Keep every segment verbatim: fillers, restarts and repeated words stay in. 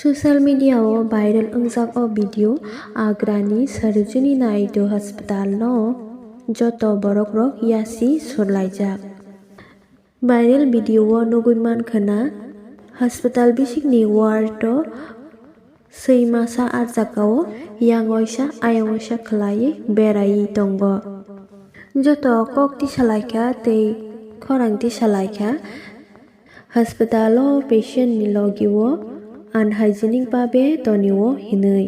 Social media o viral wngjak o video, Agra ni Sarojini Naidu Hospital no joto borok rok yasi surlaijak. Viral video o nugwi mankha na, hospital bising ni ward o swi masa ah jaka o yang waisa ayang waisa khwlaiwi beraiwi tongo. Joto kok tisa laikha tei khorang tisa laikha. Hospital o patient ni logi o unhygienic babe toni o hinwi.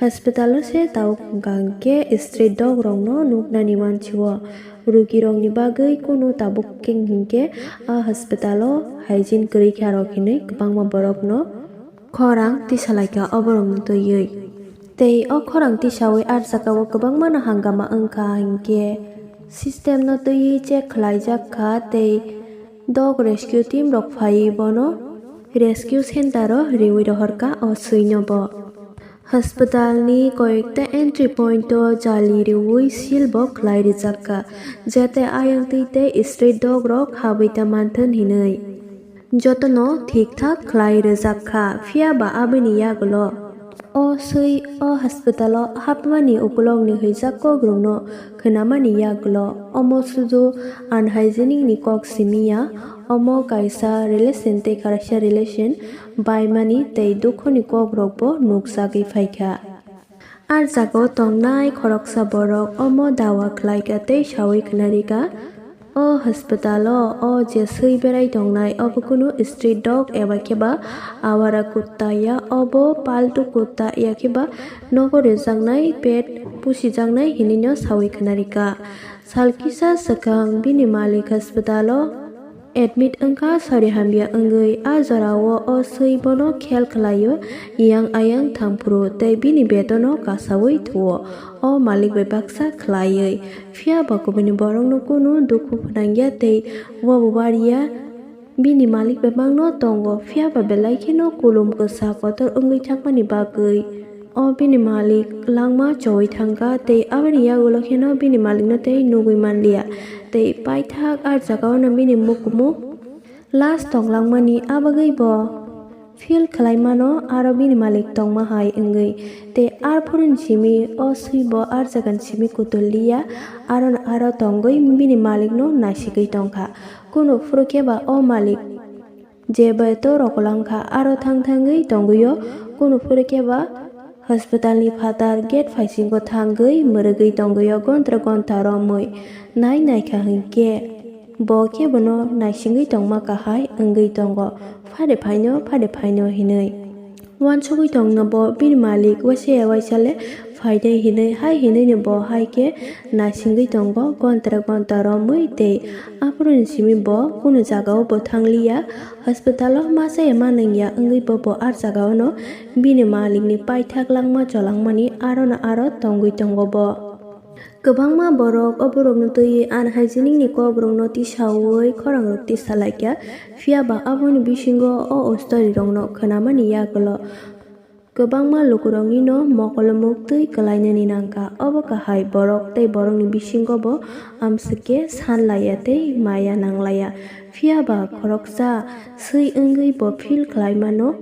Hospital o se tabuk hwnkha hwnkhe street dog rok no nuknani mansi o. Rugi rok ni bagwi kunu tabuk khe hinkhe a hospital o hygiene kwrwi kha rok hinwi kwbangma borok no khorang tisa laikha oborok no twiwi. Tei o khorang tisawi ah jaka o kwbangma no hangama wngkha hinkhe system no twiwi check khwlaijak kha tei dog rescue team rok phaiwi bono rescue center o riwi rohorkha o swi no bo. Hospital ni koyekta entry point o jali riwi seal bo khwlai rijak kha, jate ayang twi tei street dog rok habwi ta manthun hinwi. Jotono thik thak khwlai rijak kha, phiya ba aboni yagulo o swi o hospital o hapmani ukulok ni hwijak kok rokno khwnamani yagulo omo sudu unhygienic ni kok simi ya, omo kaisa relation tei kaisa relation baimani tei dukhu ni kok rok bo nukjagwi phaikha. Ah jaga o tongnai khoroksa borok omo dawa khlaikha tei sawi khwnarikha. O hospital o o je swi berai tongnai obo kunu street dog eba khe ba awara kutta ya, obo paltu kutta ya khe ba nogo rijaknai pet pusijaknai hinwi no sawi khwnarikha. Sal kisa swkang bini malik hospital o admit wngkha sori hamya wngwi. A jora o o swi bono khel khlaio, yang ayang thangphuru tei bini betono kasawi thuo o malik bai baksa khlaiwi. Phiya ba kubuni borokno kunu dukhu phnangya tei wabo bariya. Bini malik bebakno tongo, phiya ba belai kheno kulum kwsa kotor wngwi thangmani bagwi. O bini malik langma chowi thangkha tei aboni yagulo kheno bini malikno tei nugwi manliya. Tei paithak ah jagao no bini mukumu last tonglangmani, abagwi bo feel khwlaimano aro bini malik tongma hai wngwi. Tei arphuruni simi o swi bo ah jagani simi kutulliya, aro aro tongwi bini malikno naisigwi tongkha. Kunu phuru khe ba o malik je bai to rokolangkha, aro thang thangwi tongwio. Kunu phuru khe ba hospital ni phatar gate phaisingo thangwi mwrwgwi tongwio, gontra gonta romwi nai naikha hinkhe bo khe bono naisingwi tongma kahai wngwi tongo, phade phaino, phade phaino hinwi. Uansugwi tongno bo bini malik waisa ya waisa le phainai hinwi, hai hinwino bo hai khe naisingwi tongo, gontra gonta romwi tei aphuruni simi bo kunu jagao bo thangliya. Hospital o masa ya manwngya wngwi bo bo ah jagaono bini malikni paithak langma cholangmani arono aro tongwi tongo bo. Kwbangma borok o borokno twiwi unhygienic ni kok rokno tisawi khorang rok tisa laikha, phiya ba aboni bisingo o story rokno khwnamani yagulo kwbangma lukurokni no mokolo muktwi kwlainani nangkha. Obo kahai borok tei borokni bisingo bo amswk khe san laiya tei maya nang laiya, phiya ba khoroksa swi wngwi bo feel khlaimano.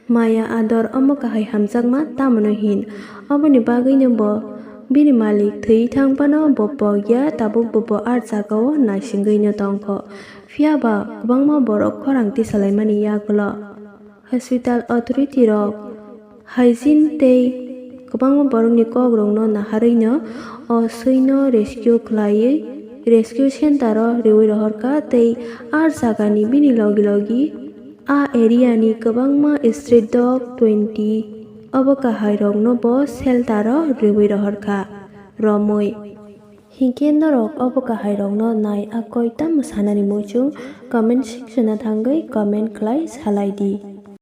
Maya ador omo kahai hamjakma tamoni hin. Oboni bagwino bo bini malik thwi thang phano bo pokya, tabuk bo bo ah jagao naisingwino tongkho. Phiya ba kwbangma borok khorang tisalaimani yagulo hospital authority rok hygiene tei kwbangma borokni kokrokno naharwino o swino rescue khlaiwi rescue center o riwi rohorkha tei ah jagani bini logi logi a area ni kwbangma street dog twenty obo kahairokno bo shelter o riwi rohorkha romwi. Hinkhe norok obo kahairokno nai a koi tamo sanani muchung comment section o thangwi comment khlai salai di.